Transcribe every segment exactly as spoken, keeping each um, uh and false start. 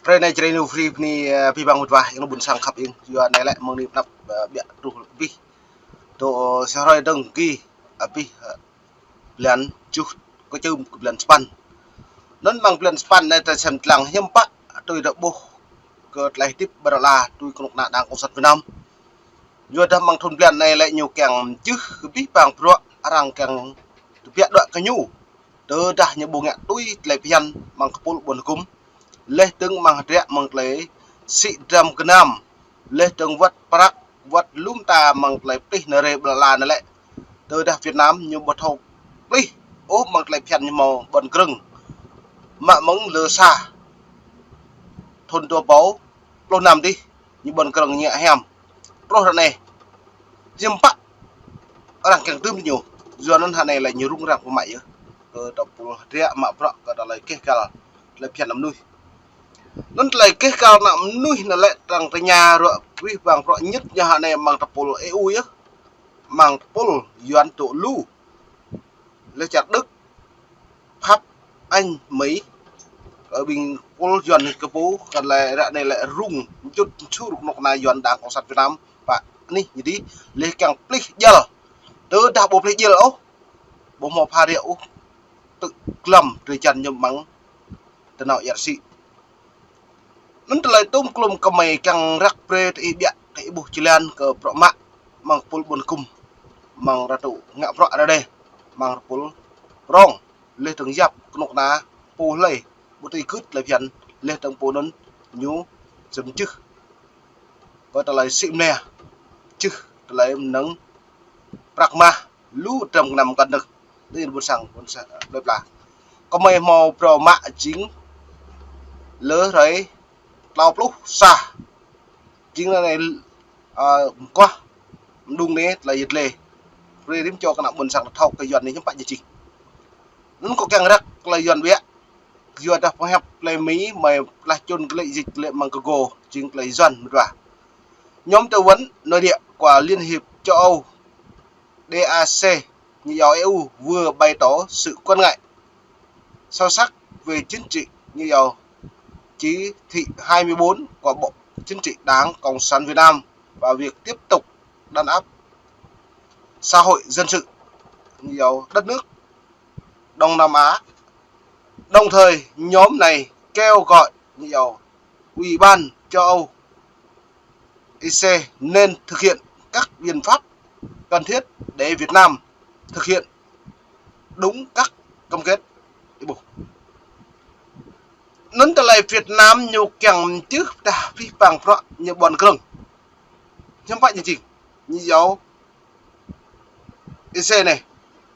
Hrơi anai Jrai New Free bơni, ơ, abih bang mơdrô, ơ, ƀôn sang khăp ing. Yua anai lĕ mơ̆ng anai pơanăp, ơ, biă truh abih. Tơ, ơ, sa hrơi dơ̆ng gih abih, ơ, blan tơjuh kơ čưm kơ blan sapăn. Anŭn mơ̆ng blan sapăn anai ta sem lăng hiư̆m pă tui ta ƀuh kơ tơlơi hơdip ƀơi lŏn ala tui kơnuk kơna Đảng Cộng sản Việt Nam. Yua dah mơ̆ng thun blan anai lĕ ñu kiăng čih kơ abih bang bruă arăng kiăng tơbiă đuaĭ kơ ñu. Tơdah ñu ƀu ngă tui tơlơi phiăn mơ̆ng kơpul ƀôn hơgŭm. Laih dơ̆ng mơ̆ng hơdră mơ̆ng tơlơi sĭ dram gơnam. Laih dơ̆ng wơ̆t prăk, wơ̆t lŏm ta mơ̆ng tơlơi pơplih nơ̆r ƀơi lŏn ala anai lĕ. Tơdah Việt Nam ñu ƀu thâo pơplih ôh mơ̆ng tơlơi phiăn ñu hmâo ƀôn krơ̆ng. Mă mơ̆ng lơ sa thun dua rơbâo pluh năm dih, ñu ƀôn krơ̆ng ñu hiam. Truh ră anai, hiư̆m pă arăng kiăng tơm ñu. Yua anŭn ră anai lĕ ñu rŭng răng pơmă yơh. Kơ tơpul hơdră mă bruă kơ tơlơi keh gal tơlơi phiăn mơnuih. Anŭn tơlơi keh gal mơnuih anai lĕ arăng tơña ră abih bang bruă ñĕt ñu ră anai mơ̆ng tơpul E U yơh. Mơ̆ng tơpul Yuan tŭ lu. Laih čar Đức, Pháp, Anh, Mỹ. Kơ ƀing tơpul Yuan kơ pô, kơ lĕ ră anai lĕ rŭng, čut čur kơnuk kơna Yuan Đảng Cộng sản Việt Nam. Pă anih, jadi, laih kiăng pơplih jel. Tơdah ƀu pơplih jel ôh, ƀu hmâo phara ôh. Tŭ glăm drơi jăn ñu mơ̆ng tơnao ia rơsĭ. Anŭn tơlơi tŭm klum kơmơi kiăng răk brơi tơ ih biă, tơ ih ƀuh jơlan kơ bruă mă, mơ̆ng kơpul ƀôn hơgŭm, mơ̆ng ră tŭ ngă bruă ră anai, mơ̆ng tơpul prong, laih dơ̆ng yap kơnuk kơna, pô hlơi, ƀu tui gưt tơlơi phiăn, laih dơ̆ng pô anŭn ñu sem čih. Kơ tơlơi sĭ mơnia, čih tơlơi mơnơ̆ng prăk mah, lu dram gơnam kăn dơ̆ng. Dih ƀôn sang, ƀôn sang, plơi pla. Kơmơi hmâo phrâo mă jing lơ hrơi tlâo pluh sa. Jing anai, ơ, mơguah, mơđung anai, tơlơi yơh lĕ. Brơi rĭm čô kơnuk ƀôn sang thâo kơ Yuan anai hiư̆m pă jing. Anŭn kâo kiăng răk tơlơi Yuan biă. Yua dah pơhiăp tơlơi Mi, mơi pơklaih čun kơ lĕ dịch lĕ mơ̆ng kơ gô, jing tơlơi Yuan mơdrô. Nhóm tư vấn nội địa của Liên hiệp châu Âu, D A C, như dầu E U vừa bày tỏ sự quan ngại sâu sắc về chính trị, như dầu chỉ thị hai mươi bốn của Bộ Chính trị Đảng Cộng sản Việt Nam và việc tiếp tục đàn áp xã hội dân sự, như dầu đất nước Đông Nam Á. Đồng thời, nhóm này kêu gọi, như dầu Ủy ban châu Âu E C nên thực hiện các biện pháp cần thiết để Việt Nam thực hiện đúng các cam kết. Anŭn tơlơi Việt Nam ñu kiăng čih dah abih bang bruă ñu ƀôn krơ̆ng. Hiư̆m pă ñu jing. Ñu djơ̆ E C anai.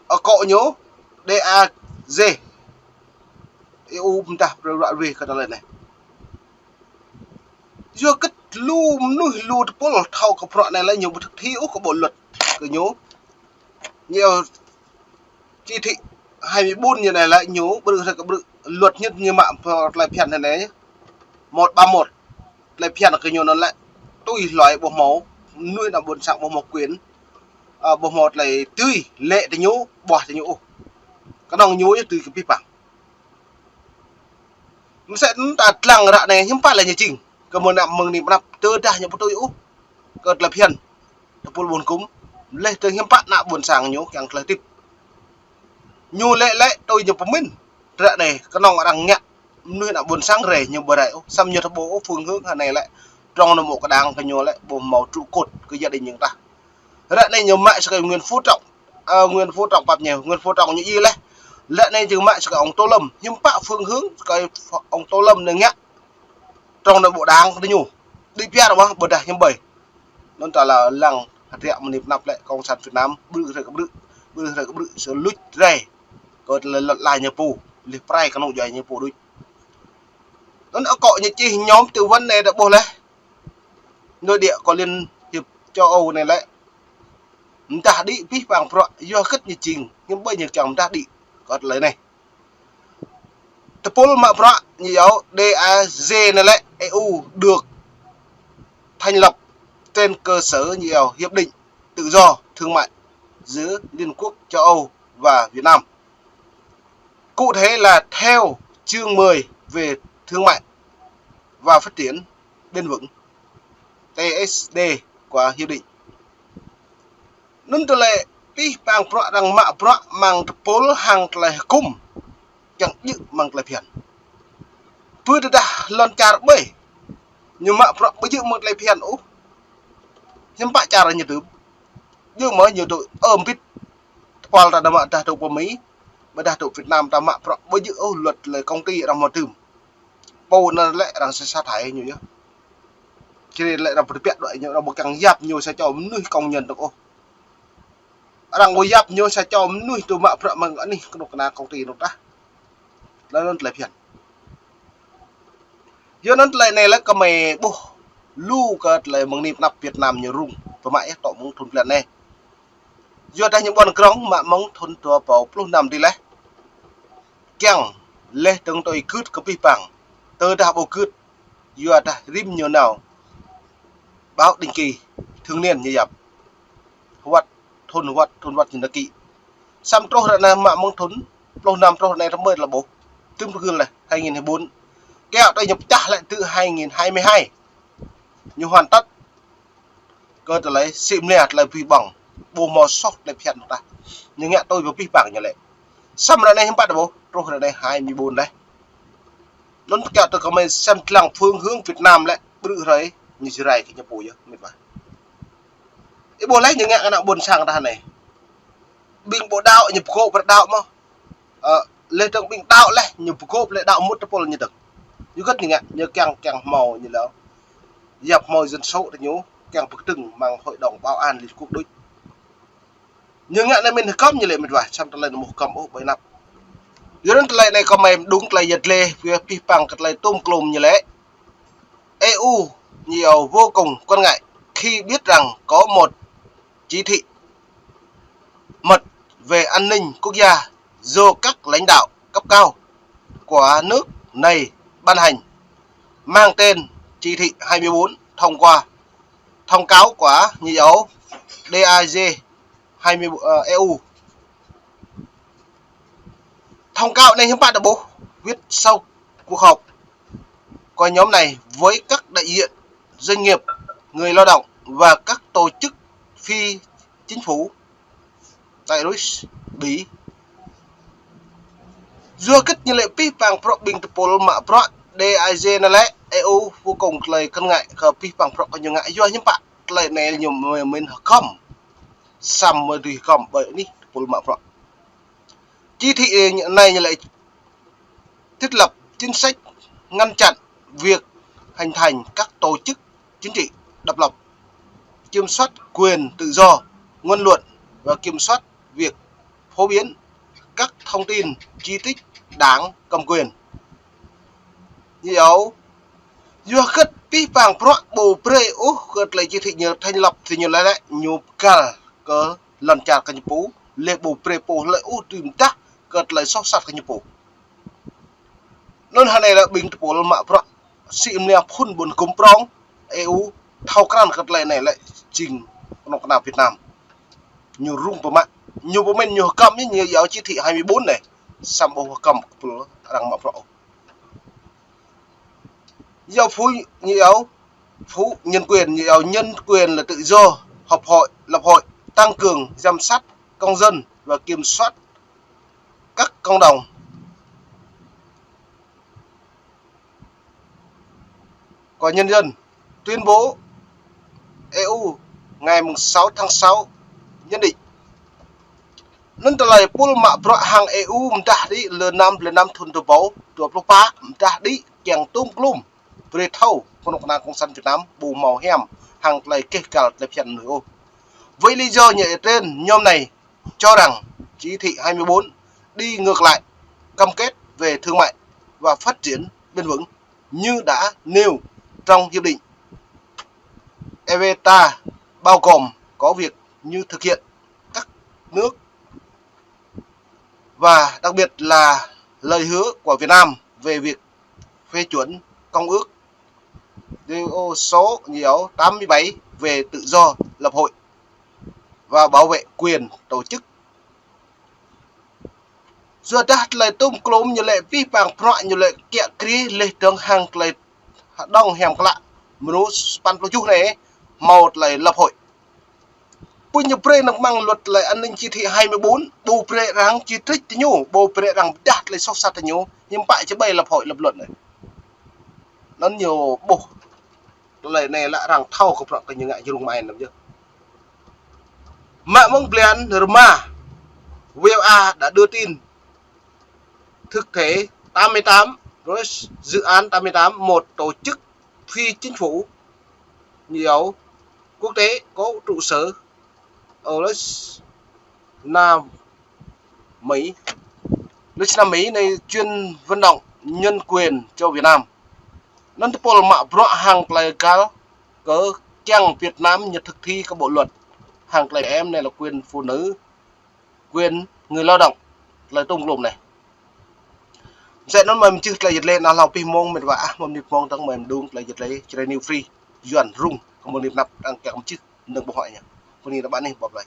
Akŏ ñu D A Z. E U mơdah prơră wê kơ tơlơi anai. Yua kơ lu mơnuih lu tơpul thâo kơ bruă anai lĕ ñu ƀu thực thi ôh kơ bộ luật kơ ñu. Ñu chỉ thị hai mươi bốn ñu anai lĕ ñu ƀrư̆ hrơi kơ ƀrư̆ luật ñu ñu mă pơ tơlơi phiăn anai. Một ba một. Tơlơi phiăn kơ ñu anŭn lĕ tui hluai ƀu hmâo mơnuih ană ƀôn sang ƀu hmâo quyền, ơ, ƀu hmâo tơlơi tui lĕ tơ ñu, ƀuah tơ ñu ôh. Kơnơ̆ng ñu yơh tui kơ abih bang. Mơsĕ anŭn ta lăng ră anai hiư̆m pă lĕ ñu jing. Kơ mơ̆ng ană mơ̆ng anai pơ anăp tơdah ñu ƀu tui ôh kơ tơlơi phiăn tơpul ƀun kŭm. Leh tơ hiư̆m pă ană ƀôn sang ñu kiăng tơlơi tip. Ñu lĕ lĕ tui ñu pơmĭn. Ră anai kơnơ̆ng arăng ngă mơnuih ană ƀôn sang rai ñu ƀu rai ôh. Samơ̆ ñu tơƀuh ôh phương hướng hơnai lĕ. Trong anŭn mơ̆ kơđang kơ ñu lĕ ƀu hmâo trụ cột kơ gia đình ñu tah. Ră anai ñu mă sơkai Nguyễn Phú Trọng, ơ, Nguyễn Phú Trọng pap ñu, Nguyễn Phú Trọng ñu djai leh. Ră anai ñu mă sơkai ông Tô Lâm, hiư̆m pă phương hướng sơkai ông Tô Lâm anai ngă. Trong anŭn ƀu đang tơ ñu. Đĭ pia ƀơ̆ng ƀôdah hiư̆m ƀơi. Anŭn ta lăng hơdră mơ̆ng anai pơ anăp lĕ Cộng sản Việt Nam, ƀrư̆ hrơi kơ ƀrư̆, ƀrư̆ hrơi kơ ƀrư̆, sơluč rai. Kơ tơlơi lŏn tơlơi ñu pô, leh prai kơnuk djuai ñu pô đôč. Anŭn akŏ ñu čih nhóm tư vấn anai ta ƀuh leh. Nội địa của Liên hiệp châu Âu anai lĕ. Mơdah đĭ abih bang bruă, yua hơget ñu jing, hiư̆m ƀơi ñu kiăng mơdah đĭ, kơ tơlơi anai. Tơpul mă bruă ñu djơ̆ D A Z anai lĕ E U được thành lập trên cơ sở ñu djơ̆ Hiệp định Tự do Thương mại giữa Liên Quốc châu Âu và Việt Nam. Cụ thể là theo chương mười về thương mại. và Phát triển Bền Vững, T S D của Hiệp định. Anŭn tơlơi pih pang bruă arăng mă bruă amăng tơpul hăng tơlơi hơkŭm kiăng djơ̆ amăng tơlơi phiăn. Pơ tơdah lŏn čar ƀơi ñu mă bruă ƀu djơ̆ amăng tơlơi phiăn ôh, hiư̆m pă čar ñu tŭ. Djơ̆ mơ̆ ñu tŭ ơm bit tơpul ta đa mă dah tŭ pơ Mi, ƀôdah tŭ Việt Nam ta mă bruă ƀu djơ̆ ôh luật lĕ công ty arăng mă tưm. Pô anŭn lĕ arăng sa sa thải ñu yơh. Čih lĕ arăng pơtơbiă đuaĭ ñu, arăng ƀu kiăng yap ñu sa čô mơnuih công nhân dơ̆ng ôh. Arăng ƀu yap ñu sa čô mơnuih tŭ mă bruă amăng anih kơnuk kơna công ty anŭn tah. Lĕ anŭn tơlơi phiăn. Yua anŭn tơlơi anai lĕ kơmơi ƀuh lu kơ tơlơi mơ̆ng anai pơnăp Việt Nam ñu rŭng pơmă yơh tŏ mơ̆ng thŭn blan anai. Yua dah ñu ƀuăn krong mă mơ̆ng thŭn dua rơbâo pluh năm dih laih. Kiăng laih dơ̆ng tui gưt kơ pih pang. Tơdah ƀu gưt, yua dah rĭm ñu nao báo định kỳ, thường niên ñu yap. Hơwăt thŭn, hơwăt thŭn, hơwăt ñu nao kĭ. Samơ̆ truh ră anai mă mơ̆ng thŭn pluh năm truh ră anai rơmơi lă ƀuh. Tơm tơgưl laih hai nghìn hai mươi bốn. Kiaŏ tui ñu pơčah lĕ tơ hai nghìn hai mươi hai. Ñu hoàn tất kơ tơlơi sĭ mơnia tơlơi bih ƀơ̆ng. Ƀu hmâo soh tơlơi phiăn tah. Ñu ngă tui pơ pih pang ñu lĕ. Samơ̆ ră anai hiư̆m pă ƀuh, truh ră anai hai mươi bốn laih. Anŭn kiaŏ tui kơmơi sem lăng phương hướng Việt Nam lĕ, ƀrư̆ hrơi ñu Jrai kơ ñu pô yơh, mĕt wa. Ih ƀuh laih ñu ngă kơ ană ƀôn sang tah anai. Ƀing ƀu đaŏ ñu pơgô̆ pơ đaŏ mơ̆. Ơ, laih dơ̆ng ƀing đaŏ laih ñu pơgô̆ lĕ đaŏ mŭt tơpul ñu dơ̆ng. Yua hơget ñu ngă, ñu kiăng, kiăng hmâo ñu lĕ. Yap hmâo dân số tơ ñu, kiăng pơkơdơ̆ng amăng Hội đồng Bảo an Liên Hợp Quốc đôč. Ñu ngă anai mĭn hơkŭm ñu lĕ mĕt wa, samơ̆ tơlơi anŭn ƀu hơkŭm ôh ƀơi anăp. Yua anŭn tơlơi anai kơmơi mơđung tơlơi yăt lĕ, wơ̆t pih pang kơ tơlơi tôm klôm ñu lĕ. E U ñu iâu vô cùng quan ngại khi biết rằng có một chỉ thị mật về an ninh quốc gia do các lãnh đạo cấp cao của nước này ban hành, mang tên chỉ thị hai mươi bốn thông qua thông cáo của ñu iâu D A G hai mươi, ờ, E U. Thông cáo anai hiư̆m pă dah ƀuh, viết sau cuộc họp của nhóm này với các đại diện doanh nghiệp, người lao động và các tổ chức phi chính phủ tại Paris, Bỉ. Yua hơget ñu lĕ pih pang bruă ƀing tơpul mă bruă D A G anai lĕ E U vô cùng tơlơi quan ngại kơ pih pang bruă kơ ñu ngă, yua hiư̆m pă tơlơi anai ñu mơ̆n hơkŭm. Samơ̆ dưi hơkŭm ƀơi anih tơpul mă bruă. Chỉ thị anai ñu lĕ thiết lập chính sách ngăn chặn việc hình thành các tổ chức chính trị độc lập, kiểm soát quyền tự do ngôn luận và kiểm soát việc phổ biến các thông tin chỉ trích đảng cầm quyền. Ñu iâu, yua hơget pih pang bruă ƀu brơi ôh kơ tơlơi chỉ thị ñu thành lập tơ ñu lĕ lĕ ñu pơkăl kơ lŏn čar kơ ñu pô, laih ƀu brơi pô hlơi ôh dưi mơdah kơ tơlơi soh sat kơ ñu pô. Anŭn hơnai lĕ ƀing tơpul mă bruă sĭ mơnia phŭn ƀôn gum prong E U thâo krăn kơ tơlơi anai lĕ jing kơnuk kơna Việt Nam. Ñu rŭng pơmă, ñu pơmĭn ñu hơkŭm ñu, ñu iâu chỉ thị hai mươi bốn anai, samơ̆ ƀu hơkŭm kơ tơpul arăng mă bruă ôh. Iâu phủ, ñu iâu phủ nhân quyền, ñu iâu nhân quyền là tự do họp hội, lập hội, tăng cường giám sát công dân và kiểm soát các cộng đồng của nhân dân. Tuyên bố E U ngày mùng sáu tháng sáu nhận định. Anŭn tơlơi tơpul mă bruă hăng E U mơdah đĭ lơ năm, lơ năm thŭn dua rơbâo dua pluh pă, mơdah đĭ kiăng tôm klôm brơi thâo kơnuk kơna cộng sản Việt Nam ƀu hmâo hiam hăng tơlơi keh kal tơlơi phiăn mơnuih ôh. Với lý do như trên, nhóm này cho rằng chỉ thị hai mươi bốn đi ngược lại cam kết về thương mại và phát triển bền vững như đã nêu trong hiệp định E V ta, bao gồm có việc như thực hiện các nước và đặc biệt là lời hứa của Việt Nam về việc phê chuẩn Công ước Rio số, nhiều, tám mươi bảy về tự do lập hội và bảo vệ quyền tổ chức. Yua dah tơlơi tôm klôm ñu lĕ pih pang bruă ñu lĕ kiă kriê laih dơ̆ng hăng tơlơi Đŏng hiam klă. Mơnuih sapăn pluh tơjuh anai, hmâo tơlơi lập hội. Pun ñu brơi năng măng luật tơlơi an ninh chỉ thị hai mươi bốn, ƀu brơi arăng chỉ trích ñu, ƀu brơi arăng pơdah tơlơi soh sat ñu, hiư̆m pă či ƀai lập hội lập luật anai. Anŭn ñu ƀuh tơlơi anai lă arăng thâo kơ prăk kơ ñu ngă jrung mai năm yơh. Mă mơ̆ng blan rơma, VOA đã đưa tin thực thể tám mươi tám, rồi dự án tám mươi tám, một tổ chức phi chính phủ, nhiều quốc tế có trụ sở ở Los Angeles, Mỹ. Los Angeles, Mỹ anai chuyên vận động nhân quyền cho Việt Nam. Anŭn tơpul mă bruă hăng tơlơi găl kơ kiăng Việt Nam ñu thực thi kơ bộ luật hăng tơlơi em anai là quyền phụ nữ, quyền người lao động, tơlơi tŭm klum anai. Mơsĕ anŭn mơi mơčih tơlơi yơh lĕ, nao hlâo pih mông mĕt wa ah, mơ̆ng mơnit mông tơ̆ng mơi mơđung tơlơi yơh lĕ, Jrai New Free, Yuan rung, kơ mơ̆ng mơnit năp đang kiăng mơčih, nơ̆ng ƀuh hŏ ñu. Pơni ta ƀă anai, bye bye.